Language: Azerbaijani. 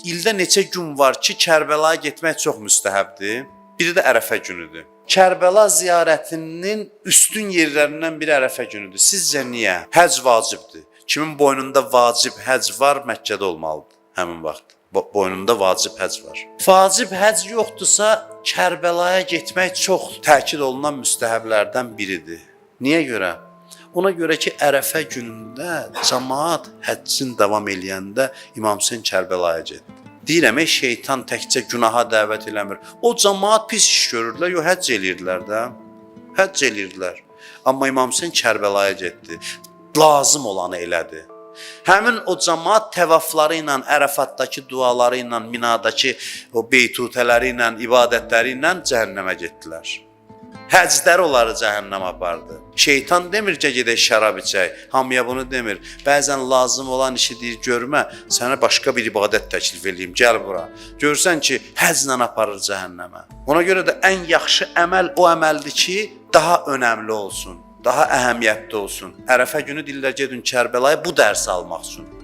İldə neçə gün var ki, Kərbəlaya getmək çox müstəhəbdir. Biri də Ərəfə günüdür. Kərbəla ziyarətinin üstün yerlərindən biri Ərəfə günüdür. Sizcə niyə? Həcc vacibdir. Kimin boynunda vacib həcc var, Məkkədə olmalıdır həmin vaxt. Boynunda vacib həcc var. Vacib həcc yoxdursa, Kərbəlaya getmək çox təkid olunan müstəhəblərdən biridir. Niyə görə? Ona görə ki, Ərəfə günündə camaat həccin davam eləyəndə İmam Hüseyn Kərbəlaya getdi. Deyirəm, ey şeytan təkcə günaha dəvət eləmir. O camaat pis iş görürdülər, yox həcc eləyirdilər də. Həcc eləyirdilər. Amma İmam Hüseyn Kərbəlaya getdi. Lazım olanı elədi. Həmin o camaat təvafları ilə, Ərəfatdakı duaları ilə, Minadakı o beytutələri ilə, ibadətləri ilə cəhənnəmə getdilər. Həclər onları cəhənnəmə apardı. Şeytan demir ki, gedək şərab içək. Hamıya bunu demir. Bəzən lazım olan işi deyir, görmə, sənə başqa bir ibadət təklif eləyim, gəl bura. Görsən ki, həcclə aparır cəhənnəmə. Ona görə də ən yaxşı əməl o əməldir ki, daha önəmli olsun, daha əhəmiyyətli olsun. Ərəfə günü deyirlər gedin Kərbəlaya bu dərsi almaq üçün.